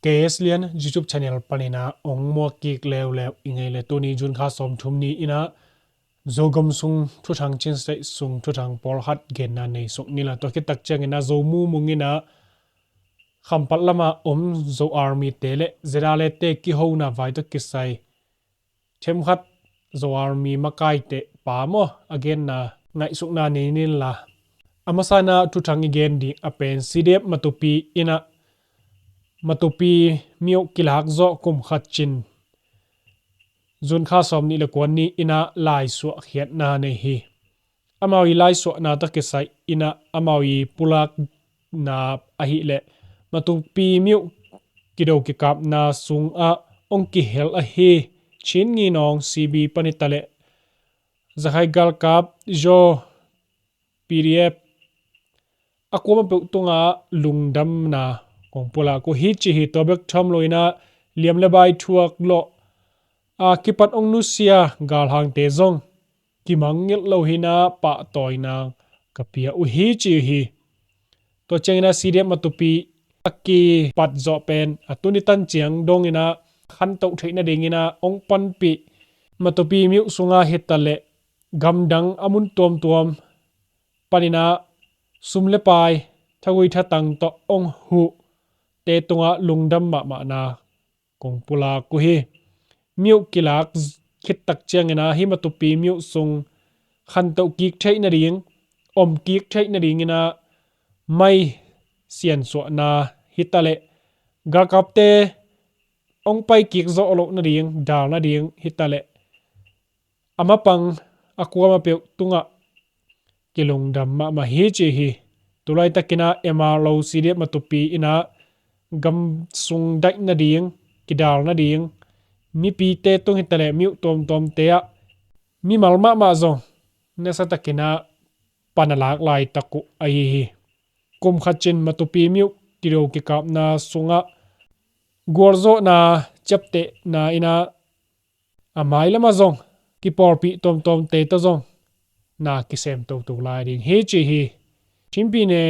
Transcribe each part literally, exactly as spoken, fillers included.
K S Lian YouTube channel panina ong muak kik leuleu i ngei le tuni June kha sawmthum ni ina Zogam sung thuthang cinseih sung thuthang pawlkhat genna nei suk nila tua khit tak ciangina Zomu mungina Khampat lama om Zo Army te le Zedale te kihona vai tawh kisai themkhat Zo Army makaite pa maw a genna ngaihsukna nei ninla a masana thuthang i gen ding a pen C D F Matupi ina Matupi miuh kilak zawh kum khat cin June kha sawm nih le kuan ni ina laisuah khiatna nei hi. Amau i laisuahna tawh kisai ina amau i pulakna ahileh Matupi miuh kido kikapna sungah ong kihel ahi Chin nginawng C B panita le Zakhai galkap Zo P D F a kuama peuh tunga lungdamna kong pulak uh hi ci hi. Tua bek tham lo ina liam le bai thuak lawh a kipat ong nusia galhangte zong kimangngilh lo hina pahtawina ka pia uh hi ci hi. Tua ciangina C D F Matupi a kipat zawh pen a tuni tan ciang dongina khantoh theih nadingina ong panpih Matupi miuh sunga hita le gamdang a mun tuamtuam panina sum le pai thagui thatang tawh ong huh te tungah lungdam mahmahna kong pulak uh hi. Miuh kilak khit tak ciangina hi Matupi miuh sung khantoh kik theih nading om kik theih nadingina mai siansuahna hita le galkapte ong pai kik zawh loh nading dal nading hita le a mapang a kuama peuh tungah kilungdam mahmah hi ci hi. Tulaitakina M R lo C D F Matupi ina gam sung daih nading kidal nading mipite tung hita le miuh tuamtuamte ah mimal mahmah zong nasatakina pana lak laitak uh ahi hi. Kum khat cin Matupi miuh kido kikapna sungah gualzawhna ciaptehna ina a mailama zong kipawlpih tuamtuamte tawh zong na kisem toto lai ding hi ci hi. Chinpi ne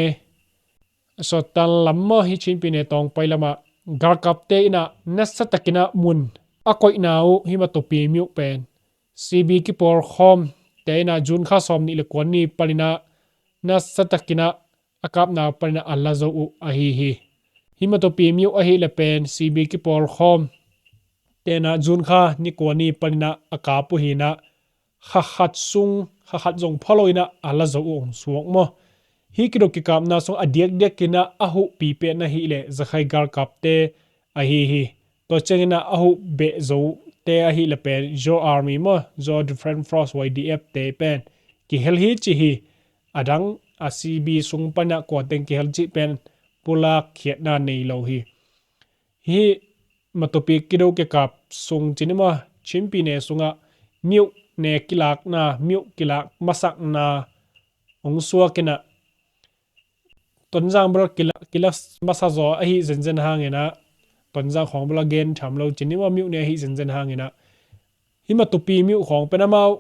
sawtan lam maw hi Chinpi ne tawngpai lama galkapte ina nasatakina mun a koihna uh hi Matupi miuh pen C B kipawlkhawm te ina June kha sawm nih le kuan ni panina nasatakina a kapna panina a la zo uh ahi hi. Hi Matupi miuh ahi le pen C B kipawlkhawm tena June kha ni kuan ni panina a kap uh hina kha khat sung kha khat zong phalo ina a la zo uh ong suak maw. Hi kido kikapna sung a diakdiak ina a huhpi pen ahi le Zakhai galkapte ahi hi. Tua ciangina a huh beh zote ahi le pen Zo Army maw Zo Defense Force Y D F te pen kihel hi ci hi. A dang a C B sung pana kuateng kihel cih pen pulak khiatna nei lo hi. Hi Matupi kido kikap sung cinima Chinpi ne sungah miuh ne kilakna miuh kilak masakna ong suakina Tonzang bel kilak masa zaw ahi zenzen hangina Tonzang khawng bel a gen tham lo cinima miuh ne ahi zenzen hangina hi Matupi miuh khawng pen amau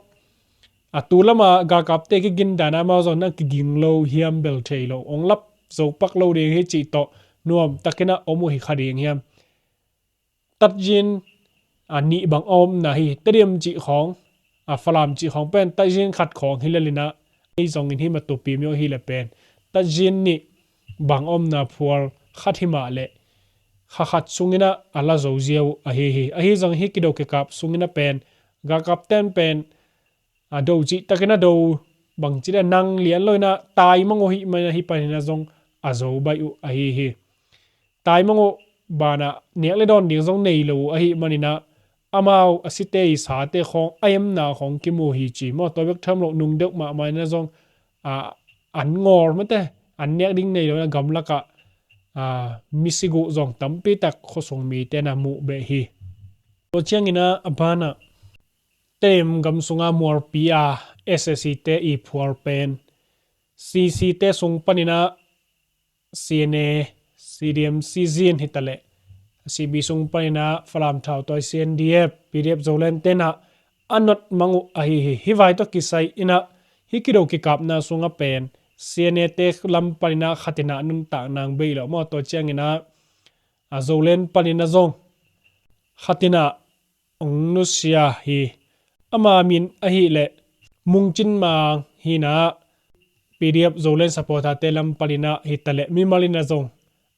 a tu lama galkapte kigin dana amau zong nang kiging lo hiam bel thei lo ong lap zo pak lo ding hi cih tawh nuam takina om uh hi kha ding hiam. Tatzin a nih bang a omna hi Tedim cih khawng a Falam cih khawng pen tatzin khat khawng hi lelina ei zongin hi Matupi miuh hi le pen tatzin nih bang a omna phual khat hi mah le kha khat sungina a la zo zia uh ahi hi. Ahi zong hi kido kikap sungina pen galkap ten pen a do cih takina do bangci le nang lian lo ina tai mang uh hi manina hi panina zong a zo baih uh ahi hi. Tai mang uh bana nek le dawn ding zong nei lo uh ahi manina amau a site i sate khawng a emna khawng kimu hi ci maw tua bek tham lo nung deuh mahmah ina zong a an ngawr mate an nek ding nei lo ina gamlakah a misiguh zong tampi tak khuasung mite na muh beh hi. Tua ciangina a banah Tedim gam sunga mualpi a S S C te i phual pen C C te sung panina C N A, C D M, C Z in hitaleh C B sung panina Falam Thau Toi C N D F, P D F Zoland tenah a notmang uh ahi hi. Hih vai tawh kisai inah hih kido kikapna sungah pen C N A te lam panina khatinah nuntak nang bei lo maw? Tua cianginah a Zoland panin a zong khat in ah hong nusia hi. Ama min ahih leh Mungcin Mang hi in ah, P D F Zoland supporter-te lam panin ah hi ta leh mimal in a zong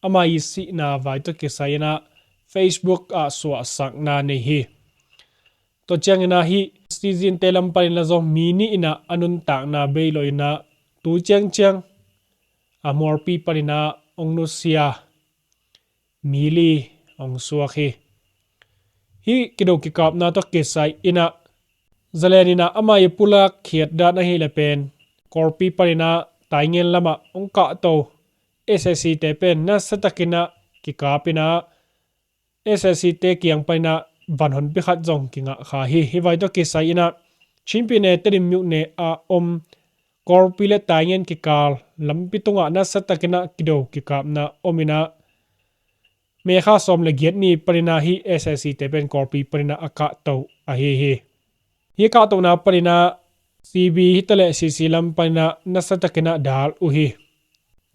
ama i sihna vai tawh kisai in ah Facebook ah suahsakna nei hi. Tua ciangin ah hih Citizen-te lam panin a zong mi nih in ah a nuntakna bei lo in ah tu ciangciang a Mualpi panin ah hong nusia mi li hong suak hi. Hih kido kikapna tawh kisai in ah Zalen in ah ama i pulak khiat dan ahih leh pen Kawlpi panin ah Taingen lamah hong kahto S A C-te pen nasiatakin ah kikap in ah S A C-te kiang panin ah van honpi khat zong kingah kha hi. Hih vai tawh kisai in ah Chin Pyine Tedim myone a om Kawlpi le Taingen kikal lampi tungah nasiatakin ah kido kikapna om in ah May kha sawm le giat ni panin ah hih S A C-te pen Kawlpi panin ah a kahto ahi hi. Hih kahtona panin ah C B hi ta leh C C lam panin ah nasiatakin ah dal uh hi.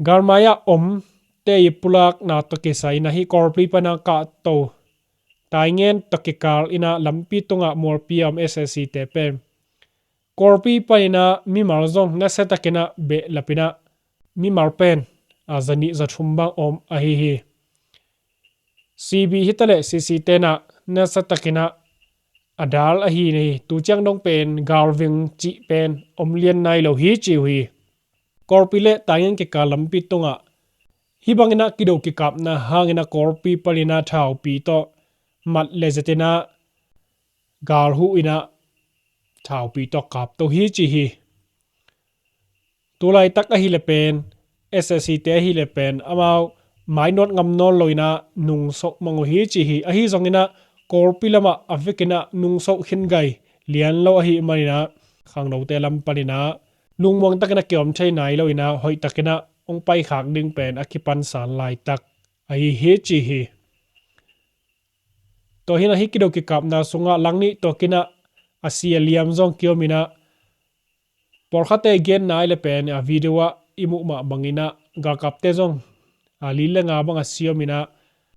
Galmai ah omte i pulakna tawh kisai in ah hih Kawlpi panin ah kahto Taingen tawh kikal in ah lampi tungah Mualpi a om S A C-te pen Kawlpi panin ah mimal zong nasiatakin ah behlap in ah mimal pen a zanih zathum bang om ahi hi. C B hi ta leh C C-te in ah nasiatakin ah a dal ahi hi. Tu ciang dong pen galveng cih pen om lian nai lo hi ci uh hi. Kawlpi le Taingen kikal lampi tungah hih bangin ah kido kikapna hangin ah Kawlpi panin ah thaupi tawh mat le zet in ah gal huh in ah thaupi tawh kapto hi ci hi. Tulaitak ahih leh pen S A C-te ahih leh pen amau mainawt ngam nawn lo in ah nungsoh mang uh hi ci hi. Ahi zongin ah Kawlpi lamah a vekin ah nungsoh khin gai lian lo ahih manin ah khangnote lam panin ah lungmuang takin a kiom thei nai lo in ah hoih takin ah hong paikhak ding pen a kipansan laitak ahi hi ci hi. Tua hi in ah hih kido kikapna sungah langnih tuak in ah a si a liam zong kiom in ah pawlkhatte genna ahih leh pen a video ah i muh mah bangin ah galkapte zong a li le nga bang a si om in ah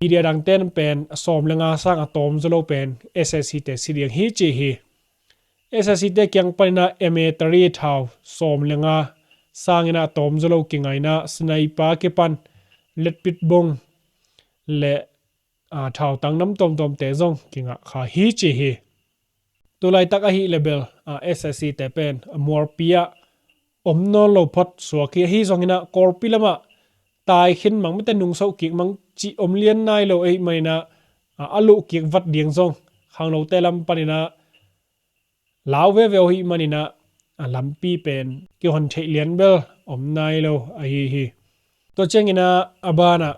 media dangte in pen a sawm le nga sang a tawm zaw lo pen S A C-te si ding hi ci hi. S A C-te kiang panin ah M A tari thau sawm le nga sangin ah a tawm zaw lo kingah in ah sniper kipan letpit bong le a, thautang nam tuamtuamte zong kingah kha hi ci hi. Tulaitak ahih leh bel a, S A C-te pen a, Mualpi ah om nawn lo phot suak hi. Ahi zongin ah Kawlpi lamah tai khin mang mate nungsoh kik mang cih om lian nai lo ahih manin ah a, a luh kik vat ding zong khangnote lam panin ah lau veve uh ahih manin ah a lampi pen kihon theih lian bel om nai lo ahi hi. Tua ciangin ah a banah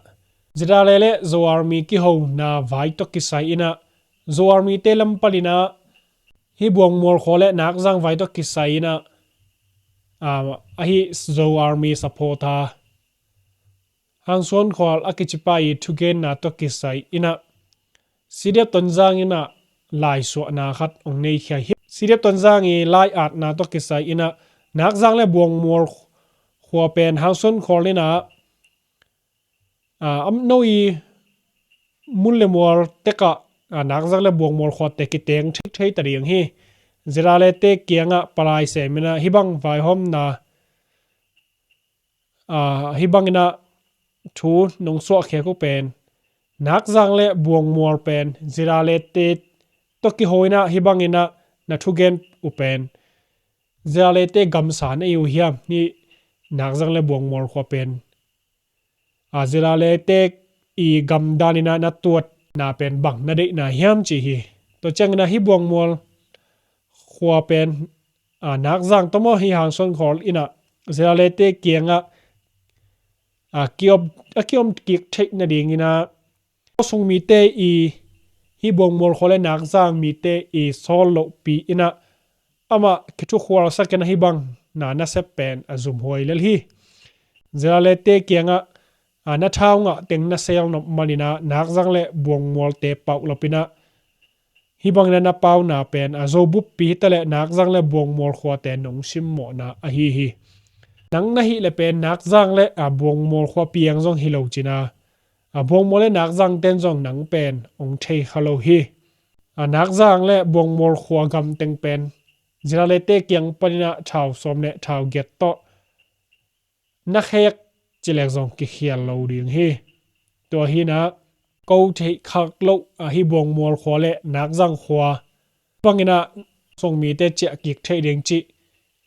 Z R A le Zo Army kihona vai tawh kisai in ah Zo Army-te lam panin ah hih Buangmual khua le Nakzang vai tawh kisai in ah a, ahi Zo Army supporter Hangsuan Khual a kicipa i thugenna tawh kisai in ah C D F Tonzang in ah laisuahna khat hong nei khia hi. C D F Tonzang i lai-atna tawh kisai in ah Nakzang le Buangmual khua pen Hangsuan Khual in ah a, amno i mun le mual tekah a, Nakzang le Buangmual khuate kiteng thik thei ta ding hi. Z R A-te kiangah palai sem in ah hih bang vaihawmna a, hih bangin ah thu nong suahkhiak uh pen Nakzang le Buangmual pen Z R A-te tawh kiho in ah hih bangin ah na thugen uh pen Z R A-te gamsa na hi uh hiam? Hih Nakzang le Buangmual khua pen a, Z R A-te i gamdan in ah na tuatna pen bang na deihna hiam ci hi. Tua ciangin ah hih Buangmual khua pen a, Nakzang tawh maw hih Hangsuan Khual in ah Z R A-te kiangah a, kiom, a kiom kik theih nadingin ah khua sung mite i hih Buangmual khua le Nakzang mite i sawl lohpi in ah amah kithukhualsak in ah hih bang na nasep pen a zumhuai lel hi. Z R A-te kiangah a, na thau ngah teng na sel nop manin ah Nakzang le Buangmualte paulap in ah hih bangin ah na pauna pen a, Zo buppi hi ta leh Nakzang le Buangmual khuate nong simmawhna ahi hi. Nang na hih leh pen Nakzang le a, Buangmual khua piang zong hi lo cin a, A Buangmual le Nakzang ten zong nang pen ong thei kha lo hi. A Nakzang le Buangmual khua gam teng pen Zirale te kiang panin ah thau sawm le thau giat tawh na khek cilek zong kikhial lo ding hi. Tua hi in ah ko theih khak loh a hi Buangmual khua le Nakzang khua bangin ah Zomite ciah kik theih ding cih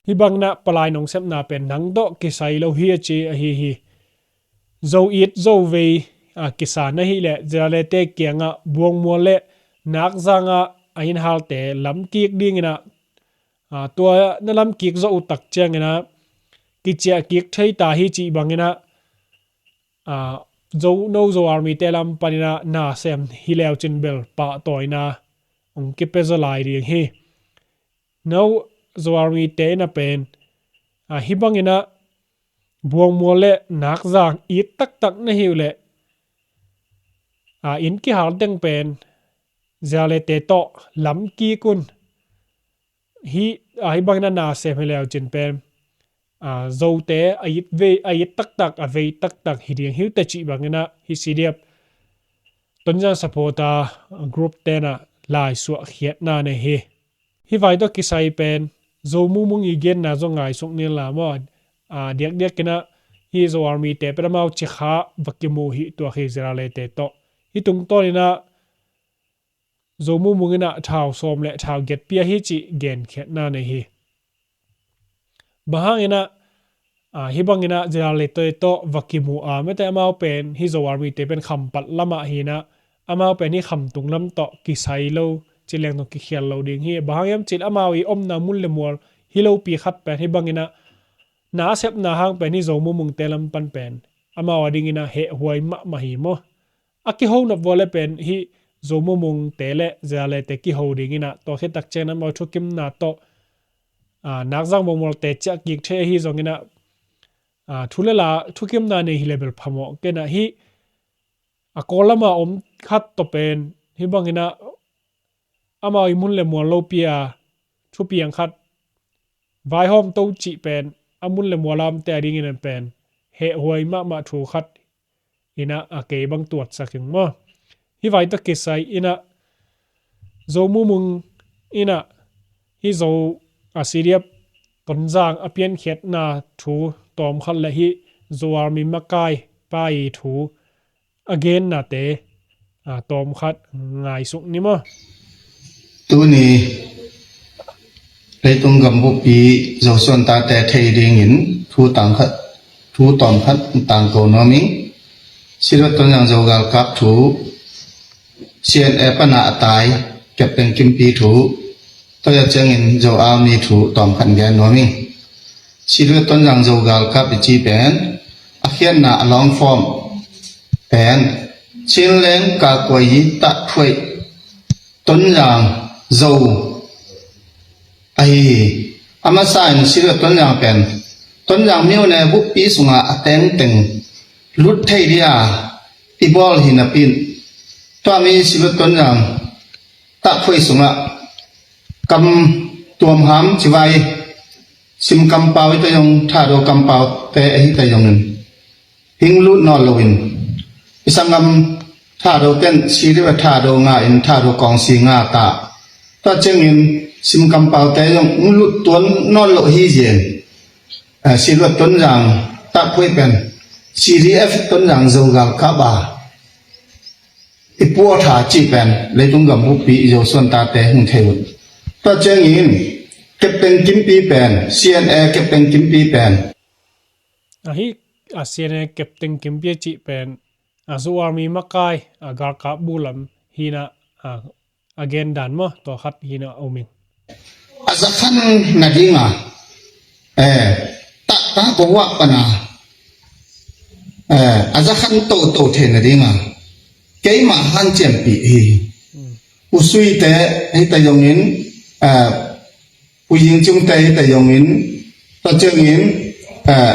hi bangin ah palai nong sepna pen nang tawh kisai lo hi a ci ahi hi. Zo it Zo vei a kisa na hih leh Zirale te kiangah Buangmual le Nakzang ah a innhalte lam kik dingin ah, a, tua na lam kik zawh uh tak ciangin ah kiciah kik thei ta hi cih bangin ah, a, Zo, no Zo Army te lam panin ah na sem hi leu cin bel pahtawina ong kipia zaw lai ding hi. No Zo Army te in ah pen, a, hi bangin ah Buangmual le Nakzang it taktak na hi uh leh, a, inn kihal teng pen Zirale te tawh lam kik un. Hi, a, hi bangin ah na sem hi leu cin pen, a, Zote a it vei, a it taktak, a vei taktak hi ding hi uh teh cih bangin ah hi C D F Tonzang supporter group ten ah lai suah khiatna nei hi. Hi vai tawh kisai pen Zo Mung Mung i genna zong ngaisuk ni la maw. A, diakdiakin ah hi Zo Army te pen amau cikha va kimu hi tuak hi Zirale te tawh. Hi tungtawnin ah Zo Mung Mung in ah thau sawm le thau giat pia hi cih genkhiatna nei hi. Bang hangin ah, a, hi bangin ah Zirale te tawh va kimu a, mete amau pen hi Zo Army te pen Khampat lamah hi in ah, amau pen hi Khamtung lam tawh kisai lo, ci leng tawh kikhial lo ding hi. Bang hang hiam cih leh amau i omna mun le mual hi lopi khat pen hi bangin ah na sepna hang pen hi Zo Mung Mung te lam pan pen amau a dingin ah hehhuai mahmah hi maw. A kiho nop vua le pen hi Zo Mung Mung te le Zirale te kiho dingin ah tua khit tak ciangin amau thukimna tawh, a, Nakzang Buangmual te ciah kik thei ahi zongin ah, a, thu le la thukimna nei hi le bel phamawh kei in ah hi. A Kawl lama om khat tawh pen hi bangin ah amau i mun le mual lopi a thupiang khat vaihawm to cih pen a mun le mual a omte a dingin ah pen hehhuai mahmah thu khat in ah a kei bang tuatsak ing maw. Hi vai tawh kisai in ah Zo Mung Mung in ah hi Zo, a, C D F Tonzang a piankhiatna thu tawmkhat le hi Zo Army makai pa i thu a gennate, a, tawmkhat ngaisuk ni maw. Tuni leitung gam buppi Zosuan tate thei dingin thu tangkhat, thu tawmkhat tangko nuam ing. C D F Tonzang Zo galkap thu, C N A pan a tai Captain Kimpi thu, tua ciangin Zo Army thu tawmkhat gen nuam ing. C D F Tonzang Zo galkap i ci pen a khiatna a long form pen Chinland Kakuayi Tahphuai Tonzang Zo ahi hi. A masa in C D F Tonzang pen Tonzang myone buppi sungah a tengteng lut thei dia i bawl hi napi in, tua mi C D F Tonzang Tahphuai sungah kam tuamham civai, sim kampau i ta zong, Thado kampau te ahi ta zongin hing lut nawn loin, i sanggam Thado ten C D F Thado nga in Thado kawngsi nga ta. Tua ciangin sim kampau te zong hing lut tuan nawn lo hi zia in, eh, C D F Tonzang Tahphuai pen C D F Tonzang Zo galkap a i puak tha cih pen leitung gam buppi i Zosuan tate hong thei un. Tua ciangin Captain Kimpi pen, C N A Captain Kimpi pen, ahi, a, C N A Captain Kimpi a cih pen, a, Zo Army makai, a, galkap bu lam hi in ah, a, a gen dan maw, tua khat hi in ah om ing. A zakhan nadinga, eh, taktak ko wak pana, eh, a zakhan toto thei nadinga keimah hanciampih hi. U Sui te hi ta zongin, eh, U Ying Cung te hi ta zongin, tua ciangin, eh,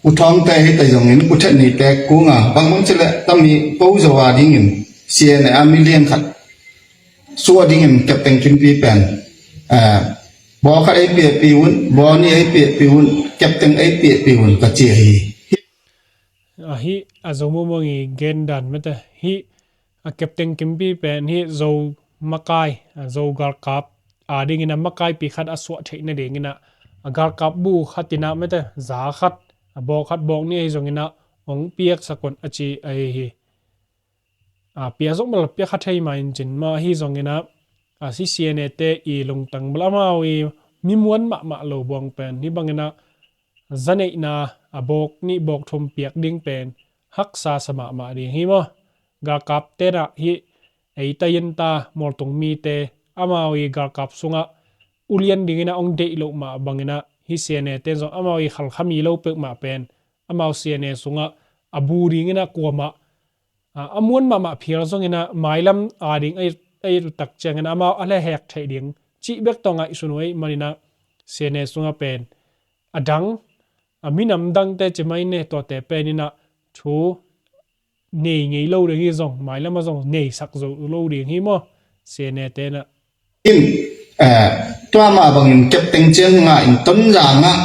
U Thawng te hi ta zongin, U That Ni te kung a, bangbang ci leh tami ko zo a dingin C N A a milian khat suah dingin Captain Kimpi pen, eh, baw khat ei piahpih un, baw nih ei piahpih un, Captain ei piahpih un ka ci hi. Ahi a Zo Mumung i gen dan mete hi. A Captain Kimpi pen hi Zo makai, a Zo galkap a dingin a makaipi khat a suah theih nadingin a, a galkap bu khat in a mete za khat, a bawk khat bawk nih ahi zongin a hong piaksak un a ci ahi hi. A pia zong bel pia kha thei mah in cin mah ahi zongin a, a C C N A te i lungtang bel amau i mi muan mahmah lo buang pen hi bangin a, za neihna a bawk nih bawk thum piak ding pen haksa sa mahmah ding hi maw? Galkap tenah hi ei ta yin ta mualtung mite amau i galkap sungah ulian dingin a hong deih loh mah bangin a hi C N A ten zong amau i khalkhami lo peuhmah pen amau C N A sungah a bu dingin a kuamah a, a muan mahmah phial zongin a mailam a ding a it, a it uh tak ciangin amau a lehhek theih ding cih bek tawh ngaihsun uh ahih manin a C N A sungah pen a dang, a minam dangte ci mai ne tuate pen in a thu nei ngei lo ding hi zong, mailam a zong neisak zo lo ding hi maw? C N A tenah. In, eh, tua mah bangin Captain Ciang Nga in Tonzang ah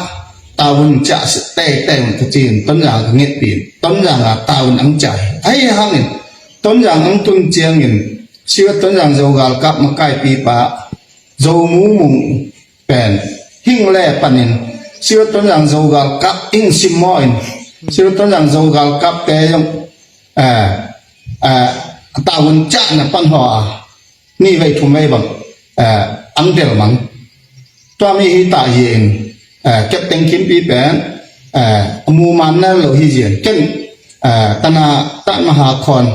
tavuan ciah si teitei un ka ci in Tonzang ka ngetpih in Tonzang ah tavuan ang ciah hi. Ahi hangin Tonzang ang tun ciangin Siva Tonzang Zo galkap makaipipa Zo Mumung pen hing le panin Siva Tonzang Zo galkap hing simmawh in Siva Tonzang Zo galkapte zong, eh, eh, tavuan ciahna pan haw a ni vei thum vei bang, eh, ang del mang. Tua mi hi ta hi in, eh, Captain Kimpi pen, eh, a mu man na lo hi zin. Ken, eh, tana Taj Mahal khon,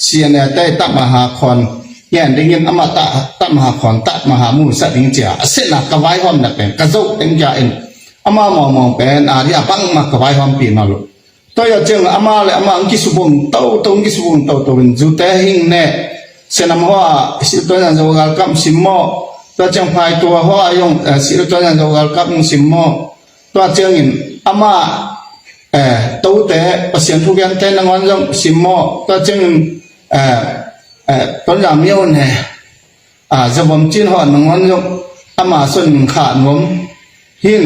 C N A te Taj Mahal khon, yan dingin ama ta, Taj Mahal khon, Taj Mahal mu sa ding cia. A sena ka vaihawm na pen, ka zo teng cia in. Ama mawngmawng pen, a ria bangma ka vaihawm pi na lo. Tua ya ciang ama le ama ang kisubung tau tau, ang kisubung tau tau in zute hing ne. Senam hoa, Siva Tonzang Zo galkap simmawh. Tua ciang phai tua hoa yong, eh, Siva Tonzang Zo galkap simmawh. Tua ciangin ama, eh, tote, Pasian thugen te nangon zong simmawh. Tua ciangin, eh, eh, Tonzang miau ne. A, zavom cin haw nangon zong ama son khah nuam. Hin,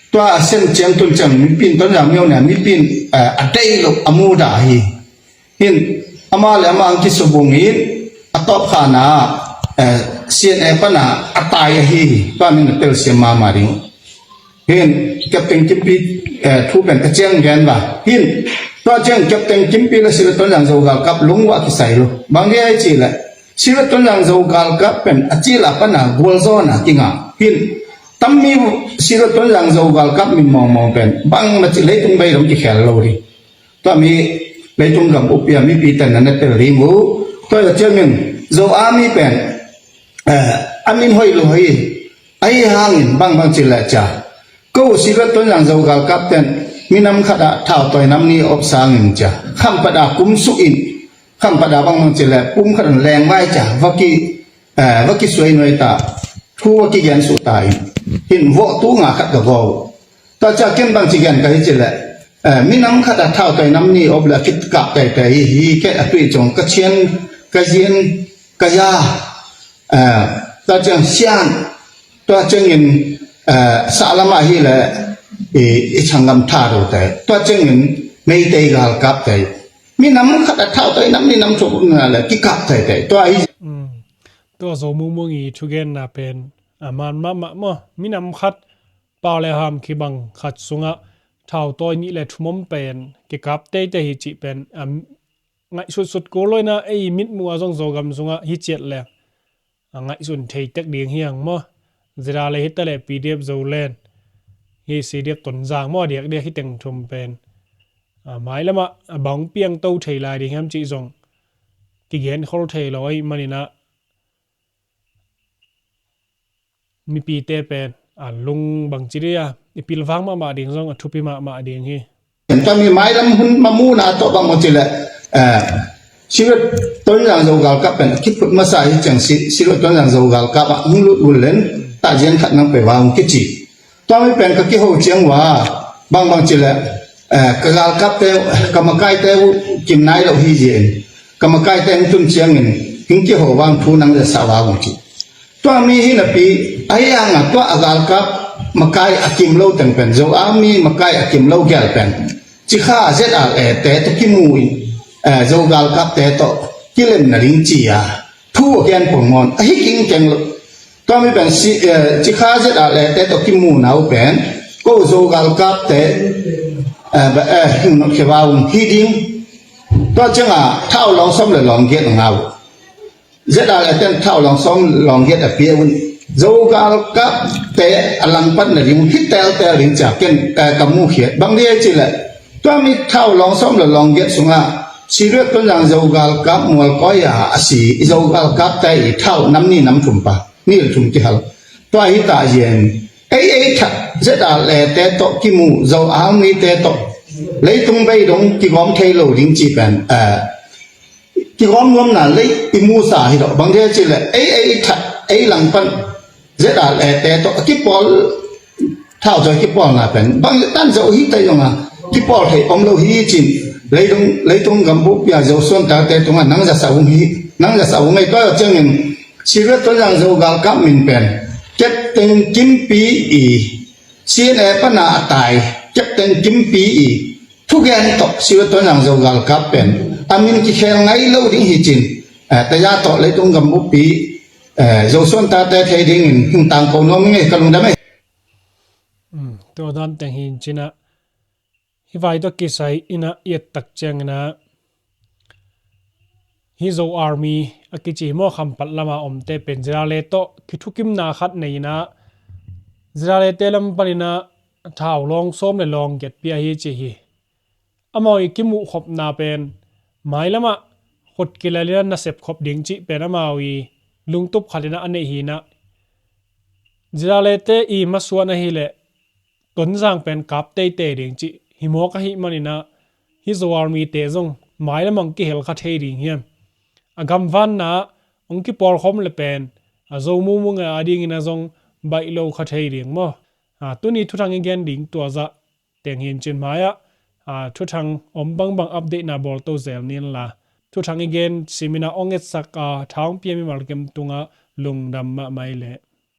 tua a sen ciang tun ciang mipin Tonzang miau ne, mipin, eh, a dei lo a muda hi. Hin, ama le ama ang kisubung in, a tawp khana, eh, C N A pana a tai ahi, tua min a telsiam mama ding. Hin, Captain Kimpi, eh, thu pen ka ciang gen ba. Hin, tua ciang Captain Kimpi le Siva Tonzang Zo galkap lungwa kisai lo. Bang dia ai ci le, Siva Tonzang Zo galkap pen a ci la pana gualzawna kinga. Hin, tammi Siva Tonzang Zo galkap min mawngmawng pen bang na ci leitung bei dong kikhel lo ri. Tua mi leitung gam upia mipi ten na na tel ding uh. Tua ya ciangin Zo a mi pen, eh, a min hoi lo hoi. Ahi hangin bangbang cila cia. Ko Siva Tonzang Zo galkap ten minam khat a thau toi nam ni op sangin cia. Khampat a kum suk in. Khampat a bangbang cila pum khat an leng mai cia. Vaki, eh, vaki suai nuai ta. Thu vaki gen su ta in. Hin vo tu nga khat ka go. Ta cia ken bang ci gen ka hi cila. Eh, minam khat a thau toi nam ni op la kit kap tai tai hi ke a tui cong ka cian ka zian ka ya. Eh, tua ciang sian, tua ciangin, eh, sahlam ah hi le, i, i sanggam tha ro tai. Tua ciangin Meitei galkap tai. Minam khat a thau tai nam, minam thuk na le kikap tai tai. Tua hi. Mm. Tua Zo Mumung i thugenna pen a man mahmah maw. Minam khat pau le ham kibang khat sungah thau toi nih le thumom pen kikap teitei hi cih pen, a, ngaihsutsut ko lo in a, ei mitmuh a zong Zogam sungah hi ciat le a ngaihsun thei tek ding hi ang maw? Zira le hita le P D F Zoland hi C D F Tonzang maw, a diakdiak hi teng thum pen, a, mailamah a bang piang to thei lai ding hiam cih zong kigen khol thei lo ahih manin a, mipite pen a lung bangci dia i pilvang mahmah ding zong a thupi mahmah ding hi. Tami mailam hun mamuna tawh bang maw cile, eh, Siva Tonzang Zo galkap pen a kiphut masa hi ciang si, Siva Tonzang Zo galkap ah hong lut ul len, tahzian khat nang pe vang kici. Tua mi pen ka kiho ciang ua, bangbang cile, eh, ka galkapte, ka makaite uh kim nai lo hi zia in. Ka makaite hong tun ciangin, hing kiho vang thu nang le sa vang ci. Tua mi hi napi, ahi hanga tua a galkap makai a kim lo teng pen, Zo a mi makai a kim lo gel pen. Cikha Z R A te tawh kimu in, eh, Zo galkapte tawh kilem nading ci-a thu a gen pongmawng ahi kingkeng lo. Tua mi pen si, eh, Cikha Z R A te tawh kimu na uh pen ko Zo galkapte, eh, ba, eh, hing nok khia ung hi ding. Tua ciangah thau lawng sawm le lawng giat a ngah uh. Z R A ten thau lawng sawm lawng giat a pia un. Zo galkapte a langpat nading uh hi teltel ding ci-a ken, eh, ka mukhiat. Bang dia ci leh tua mi thau lawng sawm le lawng giat sungah Siriat Tonzang Zo galkap mualkawi-a a si i Zo galkapte i thau nam nih nam thum pa, nih le thum kihal. Tua hi ta zian ei ei that Z R A te tawh kimu Zo army te tawh leitung bei dong kigawm thei lo ding ci pen, eh, kigawm nuamna lei i musa hi lo. Bang dia ci leh ei ei that ei langpan Z R A te tawh a kipawl thau zaw kipawlna pen bang tan zo hi ta zong a kipawl thei om lo hi cin. Leitung, leitung gambup pia Zo suantate tungah nang zasa ung hi, nang zasa ung ei tua ciangin Siriat Tonzang Zo galkap min pen Captain Kimpi i C N A pana a tai Captain Kimpi i thugen tawh Siriat Tonzang Zo galkap pen a min kikhel ngai lo ding hi cin, eh, taya tawh leitung gambupi, eh, Zo suantate thei dingin hing tangko nuam ing ei ka lungdam ei. Hmm, tua dan teng hi cinah hih vai tawh kisai inah i et tak cianginah hih Zo army a kici hi maw, Khampat lama omte pen Zirale tawh kithukimna khat nei inah Ziralete lam paninah thau lawng sawm le lawng giat pia hi ci hi. Amau i kimuhkhopna pen mailamah khut kilalinah nasep khop ding cih pen amau i lungtup khatinah a neih hinah Ziralete i masuan ahileh Tonzang pen kap teitei ding cih hi mawk ahih maninah hih Zo armyte zong mailamah hong kihel kha thei ding hiam? A gamvanna hong kipawlkhawm le pen a Zo mumu ngai a dingin a zong baih lo kha thei ding maw? A, tuni thuthang i gen ding tua zah teng hi in cin mai-ah, a, thuthang om bangbang update na bawlto zel ni inla thuthang i gen siminah hong etsak a tha hong pia mimal kim tungah lungdam mahmah i leh.